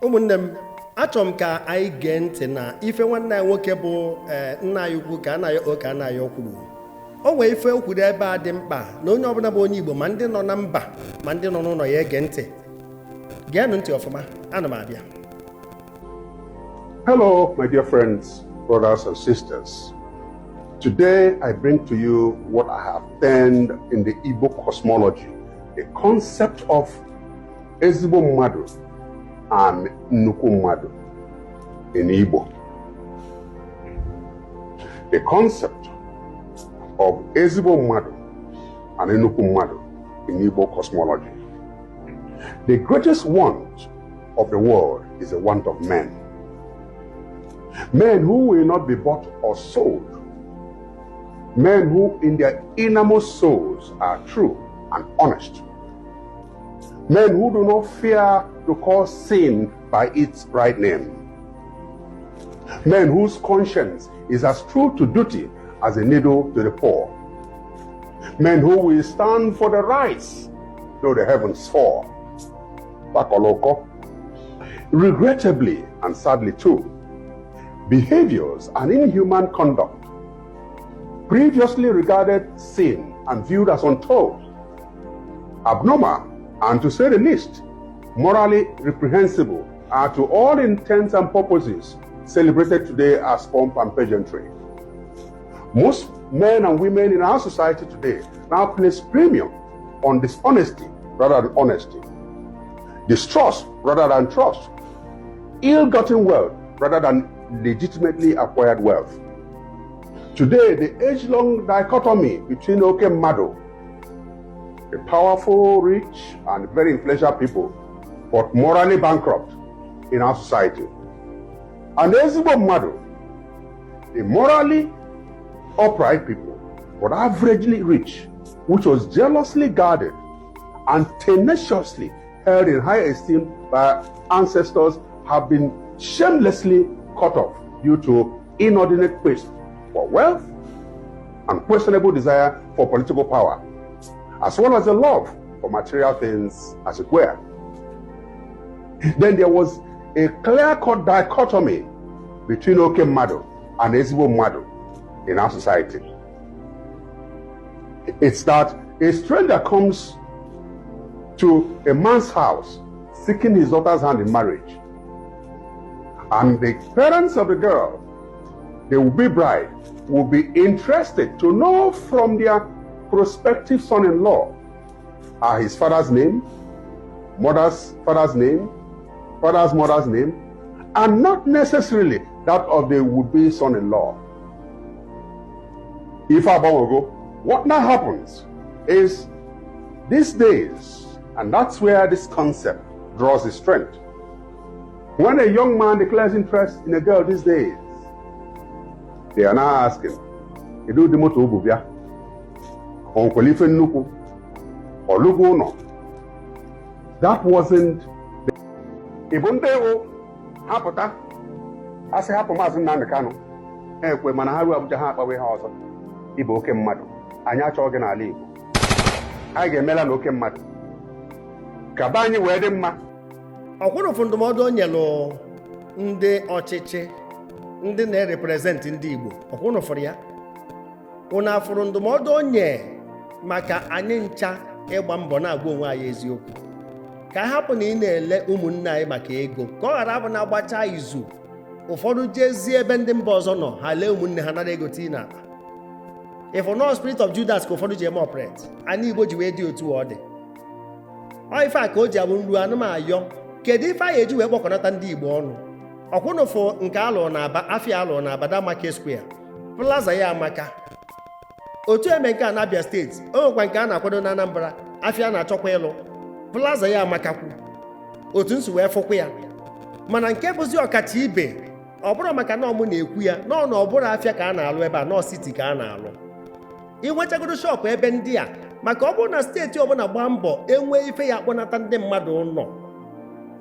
Ụmụnne m, achọrọ m ka anyị gee ntị na ife nwanne anyị nwoke bụ nna anyị ukwu ka anaghị oke anaghị kwuru. O nwee ife o kwuru ebe a dị mkpa na onye ọbụla bụ onye Igbo, ma ndị nọ na mba ma ndị nọ n'ụlọ ya, ege ntị. Geenụ ntị ọfụma, ana m abịa. Hello, my dear friends, brothers, and sisters. Today I bring to you what I have termed in the Igbo cosmology the concept of ezigbo mmadụ and nnukwu mmadụ in Igbo. The concept of ezigbo mmadụ and nnukwu mmadụ in Igbo cosmology. The greatest want of the world is the want of men. Men who will not be bought or sold. Men who, in their innermost souls, are true and honest. Men who do not fear to call sin by its right name. Men whose conscience is as true to duty as a needle to the poor. Men who will stand for the rights though the heavens fall. Bakoloko. Regrettably and sadly too, behaviors and inhuman conduct previously regarded sin and viewed as untold, abnormal, and to say the least, morally reprehensible are to all intents and purposes celebrated today as pomp and pageantry. Most men and women in our society today now place premium on dishonesty rather than honesty, distrust rather than trust, ill-gotten wealth rather than legitimately acquired wealth. Today, the age-long dichotomy between oke mmadụ, the powerful, rich, and very influential people, but morally bankrupt in our society, and ezigbo mmadụ, the morally upright people, but averagely rich, which was jealously guarded and tenaciously held in high esteem by ancestors, have been shamelessly cut off due to inordinate quest for wealth and questionable desire for political power, as well as a love for material things, as it were. Then there was a clear-cut dichotomy between oke mmadụ and ezigbo mmadụ in our society. It's that a stranger comes to a man's house seeking his daughter's hand in marriage. And the parents of the girl, the will-be bride, will be interested to know from their prospective son-in-law are his father's name, mother's father's name, father's mother's name, and not necessarily that of the would-be son-in-law. Ife agbanwego, what now happens is these days, and that's where this concept draws its strength. When a young man declares interest in a girl these days, they are now asking, "Kedu ụdị moto o bu bịa? O nwekwara ife nnukwu? Ọ lụgo ụlọ?" That wasn't Ị bụ ndị ewu ha pụta asị hapụ Maazị Nnamdị Kanụ, ha ekwe, mana ha ruo Abuja, ha akpawa ihe ọzọ. Ịbụ oke mmadụ, anyị achọghị gị n'ala Igbo. Anyị ga-emela na oke mmadụ ka be anyị wee dị mma. Ọkwụrụfụ ndụmọdụ o nyelụ ndị ọchịchị, ndị na-erepresent ndị Igbo, ọkwụrụfụrụ ya. Unu afụrụ ndụmọdụ o nye maka anyị ncha ịgba mbọ na-agwa onwe anyị eziokwu, ka a hapụ na ị na-ele ụmụnne anyị maka ego, ka ọ ghara abụ na agbacha izu ụfọdụ jezie ebe ndị mba ọzọ nọ, ha lee ụmụnne ha, nara ego tii n'akpa. Ịfụ nọọ spirit of Judas ka ụfọdụ ji eme operate. Anyị Igbo ji wee dị otu ọ dị. Ọ ife a ka o ji abụ nru anụmayọ. Kedu ife anyị eji wee kpọkọnata ndị Igbo ọnụ? Ọkwụnụfụ nke alụrụ na Aba, afịa alụrụ na Abada Market Square Plaza ya amaka. Otu eme nke a na Abia Steeti, o nwekwa nke a na-akwado na Anambra, afịa na-achọkwa ịlụ plaza ya amakakwu otu nsi wee fụkwa ya. Mana nke bụzi ọkacha ibe, ọ bụrụ maka na ọmụ na-ekwu ya nọọ na ọ bụrụ afịa ka a na-alụ ebe a, nọọ city ka a na-alụ, inwechagodo shop ebe ndị a, maka ọ bụrụ na steeti ọbụla gbaa mbọ enwee ife ya akpọnata ndị mmadụ nọ,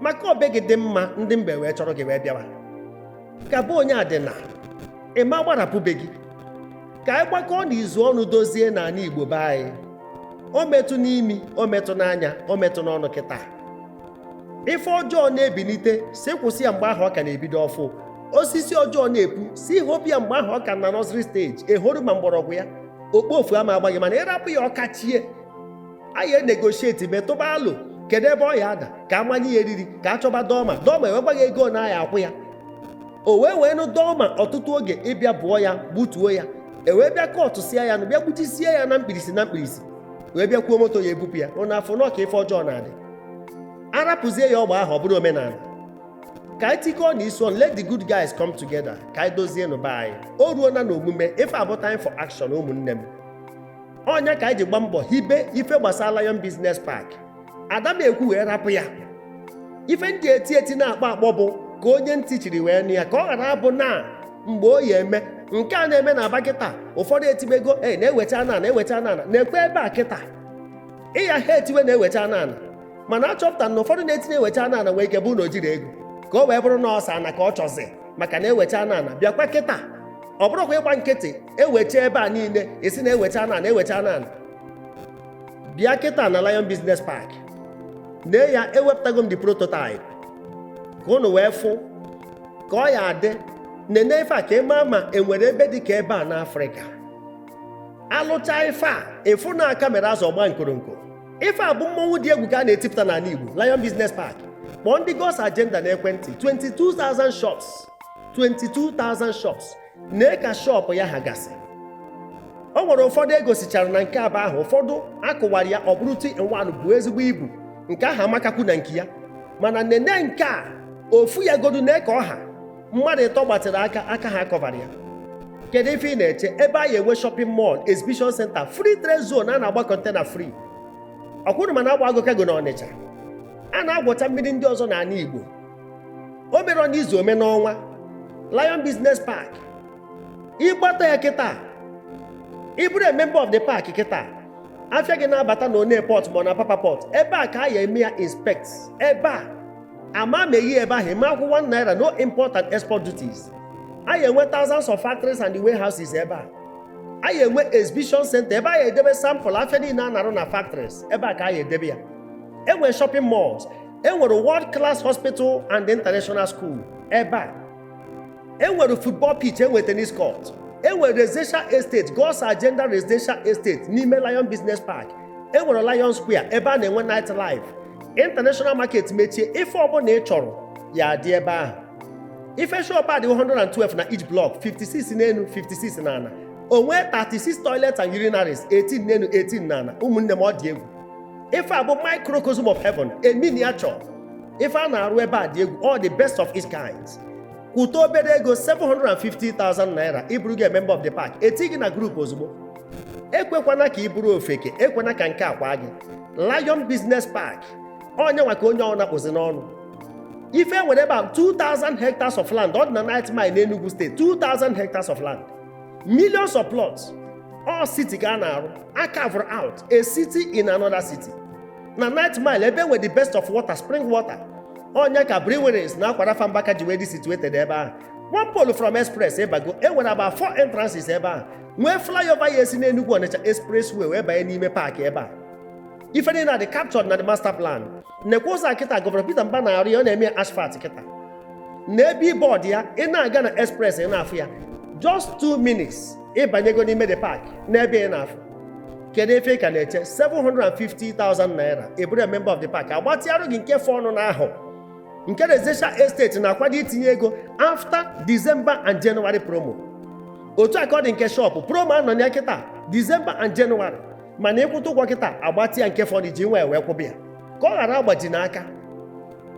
maka obe gị dị mma, ndị mba wee chọrọ gị wee bịawa ka bụ onye adịna ịma gbarapụbe gị. Ka anyị gbakọọ n'izu ọnụ dozie n'ala Igbo be anyị. O metụ n'imi, o metụ n'anya, o metụ n'ọnụ. Kịta Ife ọjọọ na-ebilite, si kwụsị ya mgbe ahụ ọ ka na-ebido ọfụ. Osisi ọjọọ na-epu, si hopụ ya mgbe ahụ ọ ka na nursery stage, ehoru ma mgbọrọgwụ ya okpofu ama agbaghị. Mana ịrapụ ya, ọkachie anyị negotiate, metụba alụ, kedu ebe ọ ya ada ka amanye ya eriri, ka a chọba dọma dọma, ewekwaghị ego na ya akwụ ya, o wee wee nụ dọma ọtụtụ oge ịbịa bụọ ya, gbutuo ya, ewee bịa kọtụ sie ya nụ, bịa gbuchisie ya na mkpirisi na mkpirisi, wee bịa kwuo moto ya ebupụ ya. Ụnụ afọ nọ ka ife ọjọọ na-adị, arapụzie ya ọgba ahụ, ọ bụrụ omenala. Ka anyị tikọọ na isi on, let the good guys come together, ka anyị dozie nụ be anyị. O ruo na n'omume ife abụ time for action. Ụmụnne m, ọnya ka anyị ji gba mbọ hibe ife gbasara Lion Business Park. Ada m ekwu wee rapụ ya. Ife ndị eti eti na-akpọ akpọ bụ ka onye ntị chiri wee nụ ya, ka ọ ghara abụ na mgbe o yi eme nke a na-eme na Aba kịta. Ụfọdụ etibego e na-ewecha na na-ewecha na na-ekwe ebe a kịta ịya ha etiwe na-ewecha na ana, mana achọpụtara na ụfọdụ na-etinye ewecha na ana nwee ike bụ na o jiri ego ka o wee bụrụ na ọsa ana ka ọ chọzi, maka na ewecha na ana bịakwa kịta, ọ bụrụkwa ịgba nkịtị ewecha ebe a niile, esi na ewecha na ana, ewecha na ana bịa kịta na Lion Business Park. Nee ya, ewepụtago m the prototype ka unu wee fụ ka ọ ya adị. Nene ife a ka ị maa ma enwere ebe dị ka ebe a n'Afrịka. Alụcha ife a, ịfụ na aka mere azụ ọgba nkoronko. Ife a bụ mmọnwụ dị egwu ka a na-etipụta n'ala Igbo. Lion Business Park, kpọọ ndị God's Agenda n'ekwentị. 22,000 shops, 22,000 shops. Nee ka shop ya ha gasị. O nwere ụfọdụ egosichara na nke aba ahụ, ụfọdụ akụwara ya ọ bụrụ 2 in 1, bụ ezigbo ibu. Nke ahụ amakakwu na nke ya, mana nene nke a, ofu ya godu. Nee ka ọha mmadụ ịtọ gbatịrị aka, aka ha kọvara ya. Kedu ife ị na-eche? Ebe a ya enwe shopping mall, exhibition center, free trade zone, a na-agba container free. Ọkwụrụ mana agba agụ kago na Ọnịcha, a na-agwọcha mmiri ndị ọzọ n'ala Igbo. O mere n'izu, ome n'ọnwa. Lion Business Park, ịgbata ya kịta, ị bụrụ a member of the park kịta, afịa gị na-abata na Onne Port ma ọ na Apapa Port, ebe a ka a ya eme ya inspect. Ebe a ama ma eyi ebe ahụ eme akwụkwọ naira, no import and export duties. A ya enwe thousands of factories and warehouses ebe a. A ya enwe exhibition center ebe a ya edebe sample afịa niile a na-arụ na factories. Ebe a ka a ya edebe ya. Enwere shopping malls, enwere world class hospital and international school ebe a, enwere football pitch, enwere tennis court, enwere residential estate, God's Agenda Residential Estate n'ime Lion Business Park. Enwere Lion Square ebe a na-enwe night life, international market mechie. Ife ọbụla ị chọrọ ya dị ebe ahụ. Ife shop a dị 112 na each block, 56 n'elu, 56 n'ala. O nwee 36 toilets and urinaries, 18 n'elu, 18 n'ala. Ụmụnne m, ọ dị egwu. Ife a bụ microcosm of heaven, a miniature. Ife a na-arụ ebe a dị egwu, all the best of its kinds. Kwụta obere ego, 750,000 naira, ịbụrụ gị a member of the park, eti gị na group ozugbo. Ekwekwana ka ị bụrụ ofeke, ekwana ka nke akwa gị. Lion Business Park, onye nwa ka onye ọ na-akpụzi n'ọnụ. Ife nwere ebe a, 2000 hectares of land. Ọ dị na Ninth Mile n'Enugu Steeti. 2000 hectares of land, millions of plots, all city ka a na-arụ, a carve out a city in another city na Ninth Mile, ebe nwere the best of water, spring water. Onye ka breweries na akwara Fambaka ji wee dị situated ebe ahụ. One pole from express ịbago, enwere about four entrances ebe ahụ, nwee flyover ya esi n'Enugu Onitsha Expressway wee banye n'ime park ebe a. Ife niile dị captured na the master plan. Nekwa ụzọ a kịta Governor Peter Mba na-arụ ya, ọ na-eme asphalt kịta. Na ebe bọọdụ ya, ị na-aga na express, ị na-afụ ya, just 2 minutes ịbanyego n'ime the park n'ebe ị na-afụ. Kedu efe ị ka na-eche? 750,000 naira, ị bụrụ a member of the park. Agbatịarụ gị nke fọ ọnụ n'ahụ nke residential estate na-akwado itinye ego after December and January promo. Otu a ka ọ dị nke shop promo anọ ya kịta, December and January. Mana ịkwụta ụgwọ kịta, agbatị ya nke fọdụ iji nwee wee kwụba ya ka ọ ghara agbaji n'aka.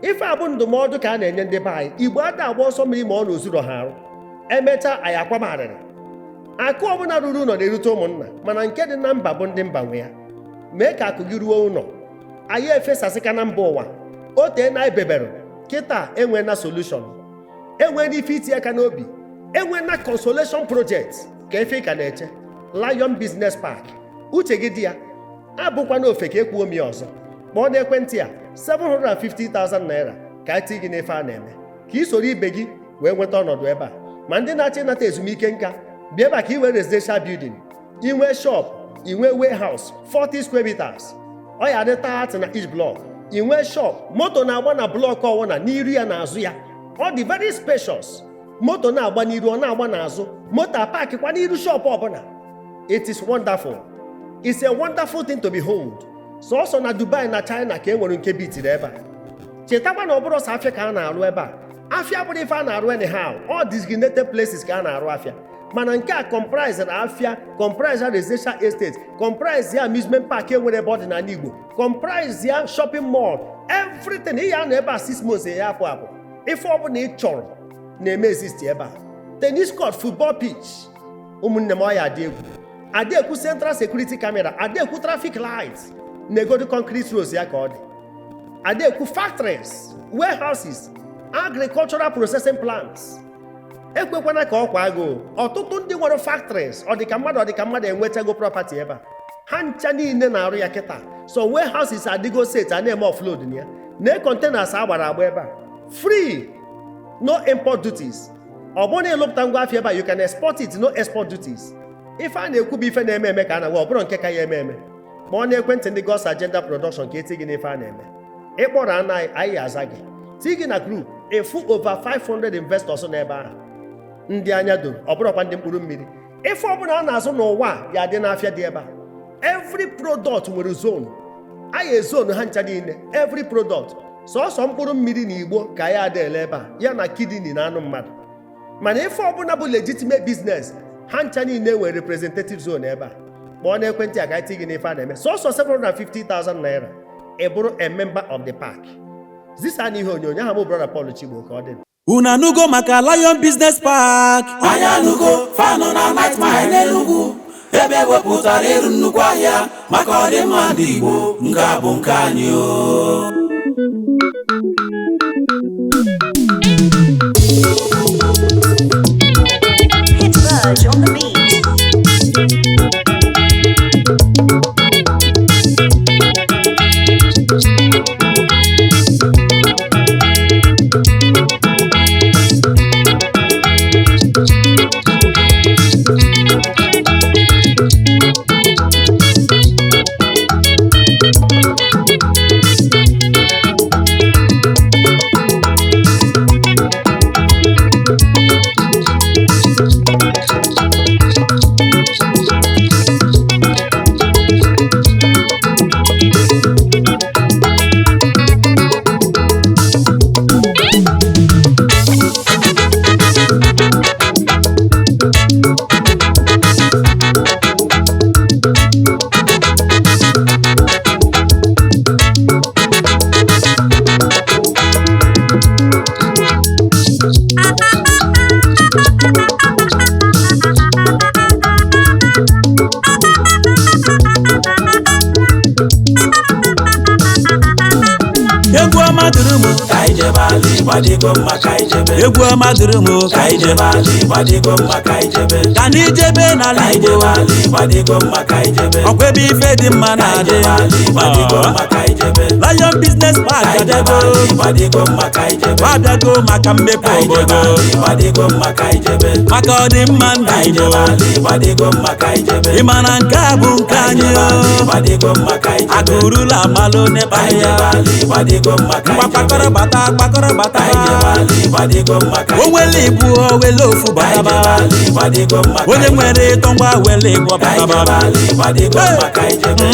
Ife a bụ ndụmọdụ ka a na-enye ndị be anyị. Igbo ada agba ọsọ mmiri ma ọ na ozuro ha arụ. Emechaa anyị akwamarịrị. Akụ ọbụla ruru ụlọ na-erute ụmụnna, mana nke dị na mba bụ ndị mba nwe ya. Mee ka akụ gị ruo ụlọ. Anyị efesasịka na mba ụwa o tee na ebebere kịta. Enwe na solution, enwe n'ife iti aka n'obi, enwe na consolation project. Ka efe ị ka na-eche? Lion Business Park, uche gị dị ya. Abụkwana ofe ka ekwuo m ya ọzọ. Kpọọ n'ekwentị a, 750,000 naira, ka eti gị n'ife a na-eme, ka ị soro ibe gị wee nweta ọnọdụ ebe a. Ma ndị na-achọ ịnata ezumike nka, bịa ebe a ka ị wee residential building, inwe shop, inwe warehouse 40 square meters, ọ ya dị 30 na each block. I nwee shop, moto na-agba na block ọwụna n'iru ya na azụ ya. Ọ dị very spacious. Moto na-agba n'iru, ọ na-agba n'azụ. Moto apakịkwa n'iru shop ọbụla. It is wonderful. It's a wonderful thing to behold. Sọsọ na Dubai na China ka e nwere nke bitiri ebe a. Chetakwa na ọ bụrụ sọ afịa ka a na-arụ ebe a. Afịa bụrụ ife a na-arụ anyhow. All designated places ka a na-arụ afịa. Mana nke a comprise na afịa, comprise ya residential estate, comprise ya amusement park enwere ebe ọ dị n'ala Igbo, comprise ya shopping mall, everything. Ị ya nọ ebe a 6 months, ya apụ apụ. Ife ọbụla ị chọrọ na-eme exist ebe a. Tennis court, football pitch. Ụmụnne m, ọ ya adị egwu. Adịekwu central security camera, adịekwu traffic light na-egodu concrete roads ya ka ọ dị. Adịekwu factories, warehouses, agricultural processing plants. Ekwekwana ka ọkwa agụụ. Ọtụtụ ndị nwere factories, ọ dịka mmadụ, ọ dịka mmadụ enwetago property ebe a. Ha ncha niile na-arụ ya kịta. So warehouses adịgo set, a na-eme offload na ya na containers a gbara agba ebe a. Free, no import duties. Ọ bụrụ na ịlụpụta ngwa afịa ebe a, you can export it, no export duties. Ife a na-ekwu bụ ife na-eme eme ka a na-agwa, ọ bụrụ nke ka ya eme eme. Kpọọ n'ekwentị ndị God's Agenda Production ka eti gị n'ife a na-eme. Ịkpọrọ anaghị anyị aza gị, tii gị na group efu. Over 500 investors n'ebe ahụ, ndị anya doro, ọ bụrụkwa ndị mkpụrụ mmiri. Ife ọbụla a na-azụ n'ụwa ya dị n'afịa dị ebe a. Every product nwere zone. Anyị ezonu ha ncha niile, every product. Sọsọ mkpụrụ mmiri na igbo ka ya ada ele ebe a, ya na kidney na anụ mmadụ. Mana ife ọbụla bụ legitimate business, ha ncha niile nwere representative zone ebe a. Kpọọ n'ekwentị a ka anyị gị n'ife a na-eme. Sọsọ 750,000 naira, ị bụrụ a member of the park. Zisa na ihe onyonyo aha m, Brother Paul Chigbo, ka ọ dị. Unu anụgo maka Lion Business Park? Anyị anụgo. Fanụ na Ninth Mile n'Enugu, ebe ewepụtara ịrụ nnukwu ahịa maka ọdịmma ndị Igbo. Nke a bụ nke anyị o. Hit Verge on the beat. Egwu ọma dịrị m. Ka anyị jebe ala Igbo adịgo mma, ka anyị jebe. Egwu ọma dịrị m. Ka anyị jebe ala Igbo adịgo mma, ka anyị jebe. Ka anyị jebe Ka n'ala anyị Igbo. jebe ala Igbo adịgo mma, ka anyị jebe. Ọkwa ebe ife dị mma Ka anyị na-adị. jebe ala Igbo adịgo mma, ka anyị jebe. Lion Business Park Ka anyị jebe abịago. ala Igbo adịgo mma, ka anyị jebe. Abịago maka mmepe Ka anyị jebe obodo, ala Igbo adịgo mma, ka anyị jebe. maka ọdịmma Ka ndị anyị Igbo. jebe ala Igbo adịgo mma, ka anyị jebe. Ị ma na nke a bụ nke Ka anyị anyị jebe ala o. Igbo adịgo mma, ka anyị jebe. Akụrụla amalụ n'ebe Ka anyị ahịa. jebe ala Igbo adịgo mma, ka Ngwa anyị jebe. kpakọrọ bata, kpakọrọ bata. Ka anyị jebe ala Igbo adịgo mma, ka O anyị nwere jebe. ibu, o wele ofu Ka anyị bataba. jebe ala Igbo adịgo mma, ka Onye anyị nwere ịtọ, ngwa wele ịbụ Ka anyị jebe bataba. ala Igbo adịgo mma, ka anyị jebe.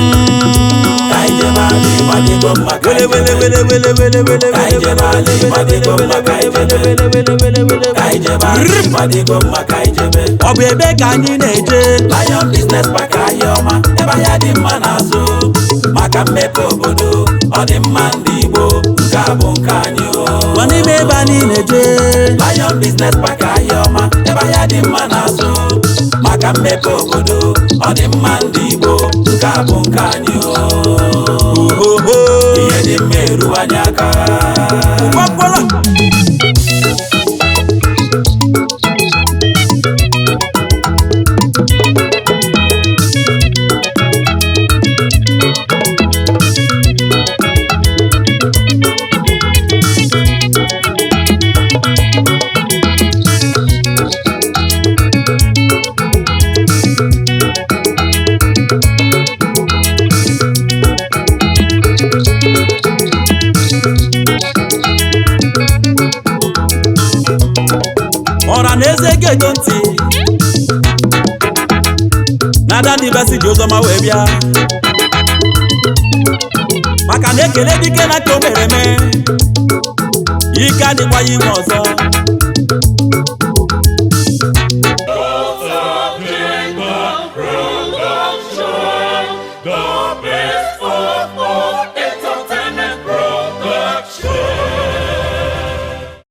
Ka anyị jebe ala Igbo adịgo mma, ka Wele anyị wele jebe. wele wele wele wele. Ka anyị jebe ala Igbo adịgo mma, ka anyị jebe. Wele wele wele wele. Ka anyị jebe ala Igbo adịgo mma, ka anyị jebe. Ọ bụ ebe ka anyị na-eje? Lion Business Park, ahịa ọma, ebe ahịa dị mma na-azụ maka mmepe obodo, ọ dị mma ndị Igbo. Nke a bụ nke anyị o. Gwa n'ime ebe anyị na-eje. Lion Business Park, ahịa ọma, ebe ahịa dị mma na-azụ maka mmepe obodo, ọ dị mma ndị Igbo. Nke a bụ nke anyị o. Ohoho. Ihe dị mma eru anyị aka. Gwakwala. Ọha na eze ga-eto ntị na Ada Ndị Basi ji oziọma wee bịa, maka na ekele dike na ka o mere eme, ike adịkwa ya ime ọzọ.